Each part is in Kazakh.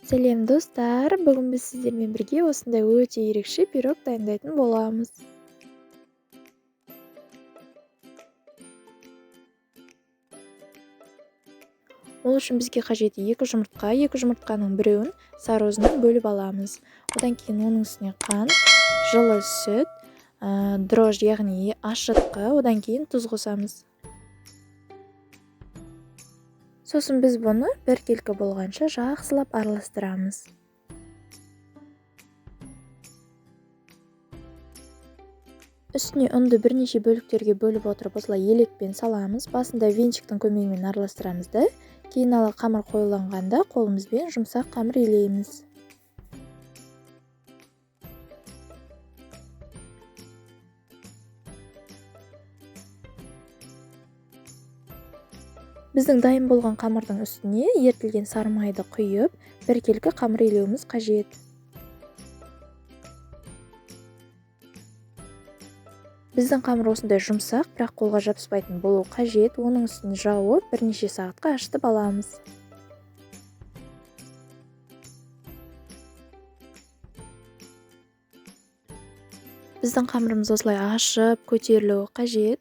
Сәлем достар, бүгін біз сіздермен бірге осындай өте ерекше пирог дайындайтын боламыз. Ол үшін бізге қажет 2 жұмыртқа, 2 жұмыртқаның біреуін сары уызынан бөліп аламыз. Одан кейін оның үстіне қант, жылы сүт, дрожж, яғни ашытқы, одан кейін тұз қосамыз. Сосын біз бұны біркелкі болғанша жақсылап араластырамыз. Үстіне ұнды бірнеше бөліктерге бөліп отырып осылай елекпен саламыз. Басында венчиктің көмегімен араластырамыз да, кейін ала қамыр қоюланғанда қолымызбен жұмсақ қамыр илейміз. Біздің дайын болған қамырдың үстіне ерітілген сары майды құйып, біркелкі қамыр илеуіміз қажет. Біздің қамыр осындай жұмсақ, бірақ қолға жабыспайтын болу қажет. Оның үстін жауып, бірнеше сағатқа ашытып аламыз. Біздің қамырымыз осылай ашып, көтерілуі қажет.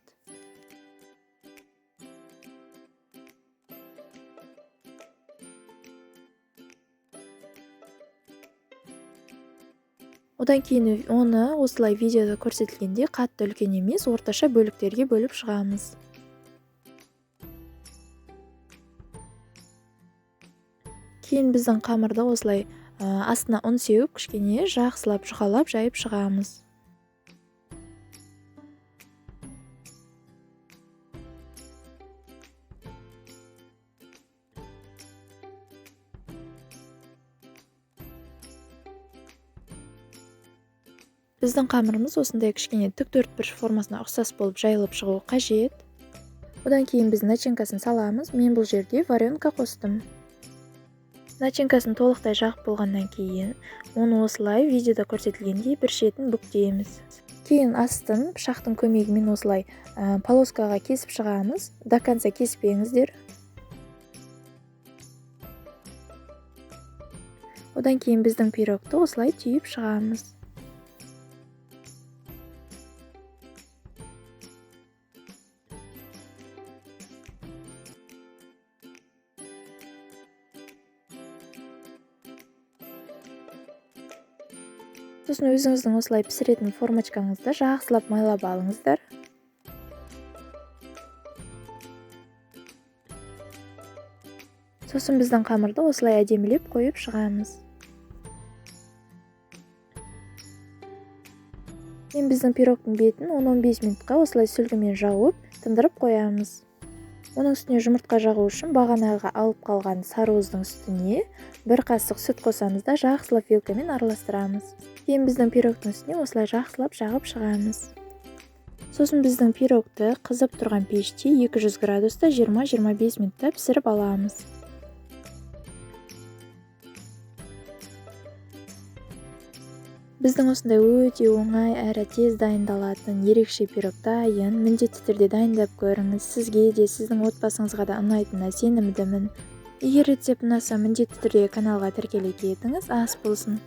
Одан кейін оны осылай видеода көрсетілгендей қатты үлкен емес, орташа бөліктерге бөліп шығамыз. Кейін біздің қамырды осылай астына ұн сеуіп, кішкене жақсылап жұқалап жайып шығамыз. Біздің қамырымыз осындай кішкене тік төртбұрыш формасына ұқсас болып жайылып шығуы қажет. Одан кейін біз начинкасын саламыз. Мен бұл жерде варенка қостым. Начинкасын толықтай жағып болғаннан кейін оны осылай видеода көрсетілгендей бір шетін бүктейміз. Кейін астын пышақтың көмегімен осылай полоскаға кесіп шығамыз. До конца кеспеңіздер. Одан кейін біздің пирогты осылай түйіп шығамыз. Сосын өзіңіздің осылай пісіретін формочкаңызды жақсылап майлап алыңыздар. Сосын біздің қамырды осылай әдемілеп қойып шығамыз. Енді біздің пирогтың бетін 10-15 минутқа осылай сүлгімен жауып, тындырып қоямыз. Оның үстіне жұмыртқа жағу үшін бағанағы алып қалған сары уыздың үстіне бір қасық сүт қосамыз да жақсылап вилкамен араластырамыз. Кейін біздің пирогтың үстіне осылай жақсылап жағып шығамыз. Сосын біздің пирогты қызып тұрған пеште 200 градуста 20-25 минутта пісіріп аламыз. Біздің осындай өте оңай әрі тез дайындалатын ерекше пирог дайын. Міндетті түрде дайындап көріңіз. Сізге де, сіздің отбасыңызға да ұнайтынына сенімдімін. Егер рецепт ұнаса, міндетті түрде каналға тіркеле кетіңіз. Ас болсын.